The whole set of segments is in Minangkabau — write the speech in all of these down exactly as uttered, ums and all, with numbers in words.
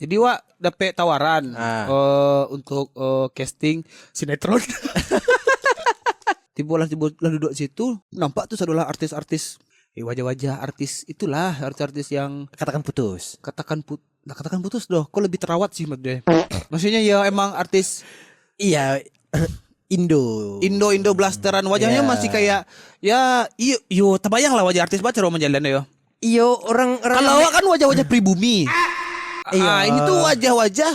Jadi wak dapek tawaran Ah. eh, untuk eh, casting sinetron. Tibo lah tibo lah duduk situ, nampak tu sadolah artis-artis, eh, wajah-wajah artis itulah, artis-artis yang Katakan putus. katakan put nak katakan putus doh, kok lebih terawat sih menurut gue. Maksudnya ya emang artis Iya. Indo. Indo-Indo blasteran, wajahnya Ya. masih kayak ya iyo iyo terbayang lah wajah artis baca roman jalan yo. Iyo, orang orang Kalau awak kan wajah-wajah pribumi. Iya. Ah, ini tuh wajah-wajah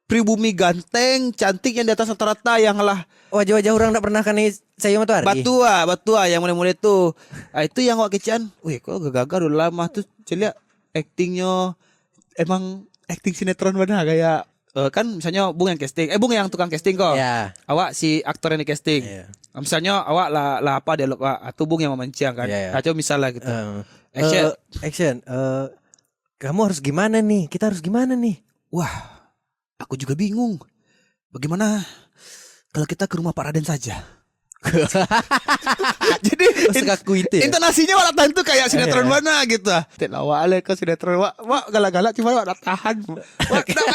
pribumi ganteng, cantik yang di atas rata-rata yang lah wajah-wajah orang tak pernah kena cahaya matahari. Batua, batua yang mulai-mulai tu. Ah, itu yang awak kecekan. Weh, kok gagah dulu lama tu. Celiak actingnya emang acting sinetron benar kayak eh, kan misalnya Bung yang casting, eh Bung yang tukang casting kok. Ya. Awak si aktor yang di casting. Iya. Misalnya awak lah lah apa dialog awak, atau Bung yang memancing kan. Iya, iya. Atau misalnya gitu. Eh, Action. eh, action. Eh, kamu harus gimana nih? Kita harus gimana nih? Wah, aku juga bingung. Bagaimana kalau kita ke rumah Pak Raden saja? Jadi Oh, sekaku itu ya? Intonasinya awak tahan tu kayak sinetron Iya. Mana gitu. Tak lawak lah kau sinetron. Wak, wak galak-galak cuma awak tak tahan. Wak, tak,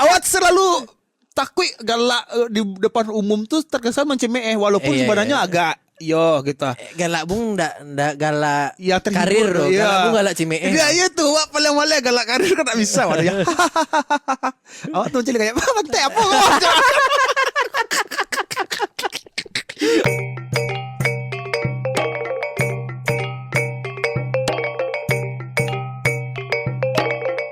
awak selalu takut galak eh, di depan umum tu terkesan mencemeh eh walaupun Iya, sebenarnya iya. Agak yo gitu. Eh, galak Bung ndak ndak galak Ya terhibur karir tu, tu. ya. Galak Bung galak cimeh. Dia iya tu wak paling malas galak karir kan tak bisa wak dia. Awak tu macam kayak pantai apa kau?